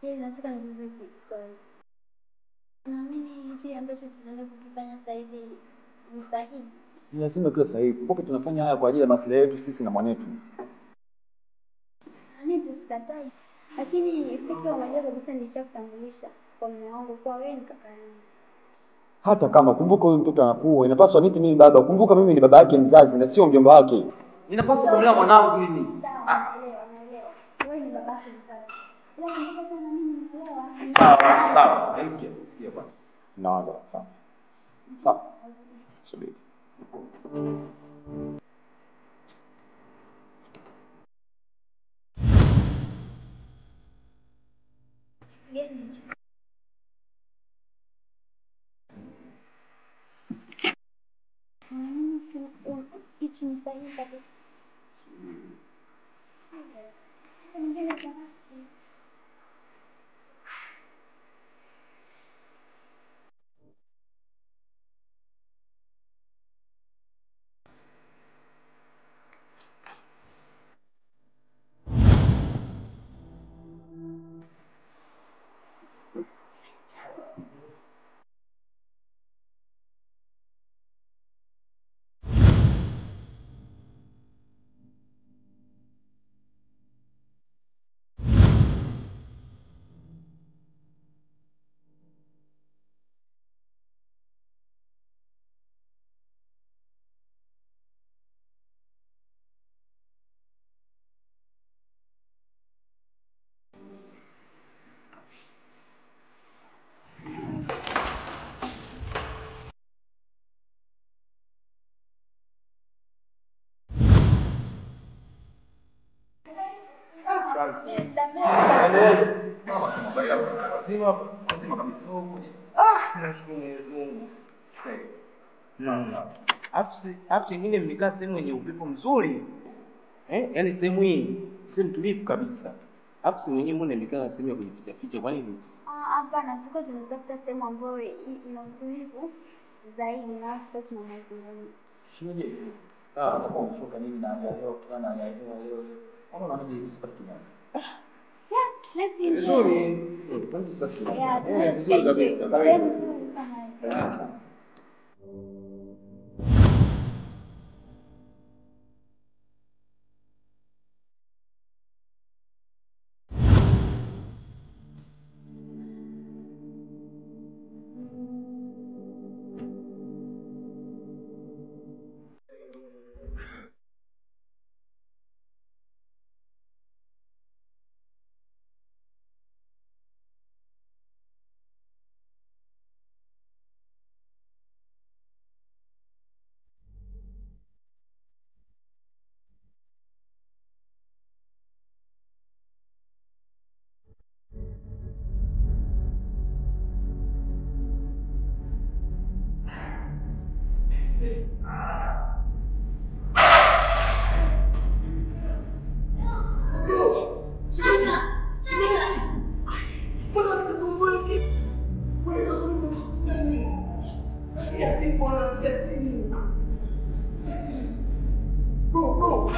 Ili nataka nikuulize swali. Naamini hichi ambacho tunaenda kukifanya sasa hivi ni sahihi. Ni lazima kiwe sahihi. Kumbuka tunafanya haya kwa ajili ya maslahi yetu sisi na mwanetu. Yaani tusikatai. Lakini fikra unajua kabisa nilishakutambulisha kwa mume wangu kwa wewe ni kaka yangu. Hata kama kumbuka huyu mtoto anakuwa, inapaswa niti mimi baba. Kumbuka mimi ni baba yake mzazi na sio mjomba wake. Ninapaswa kumlea mwanangu mimi. Sawa, naelewa, naelewa. Wewe ni baba yake mzazi. Ila kumbuka sana mimi nimelewa. Sawa, sawa. Hebu sikia, sikia bwana. Naanza. Sawa. Sawa. Subiri. Kitu gani hicho? Hichi ni sahihi kabisa. Mwingine kama Nashukuru Mwenyezi Mungu. Alafu chengine mmekaa sehemu yenye upepo mzuri. Yaani sehemu hii sehemu tulivu kabisa. Alafu sehemu yenyewe mbona imekaa sehemu ya kujificha ficha kwa nini? Hapana, tuko tunatafuta sehemu ambayo ina utulivu zaidi na tuko tuna mazungumzo. Shemeji, sawa, utakuwa umechoka nini na hali ya leo, kutokana na hali ya hewa leo. Mbona unaona usipate kinywaji? Yeah, let's enjoy. Vizuri. Mbona usipate kinywaji? Yeah, Vizuri kabisa. Sehemu nzuri kama hiyo. Bro!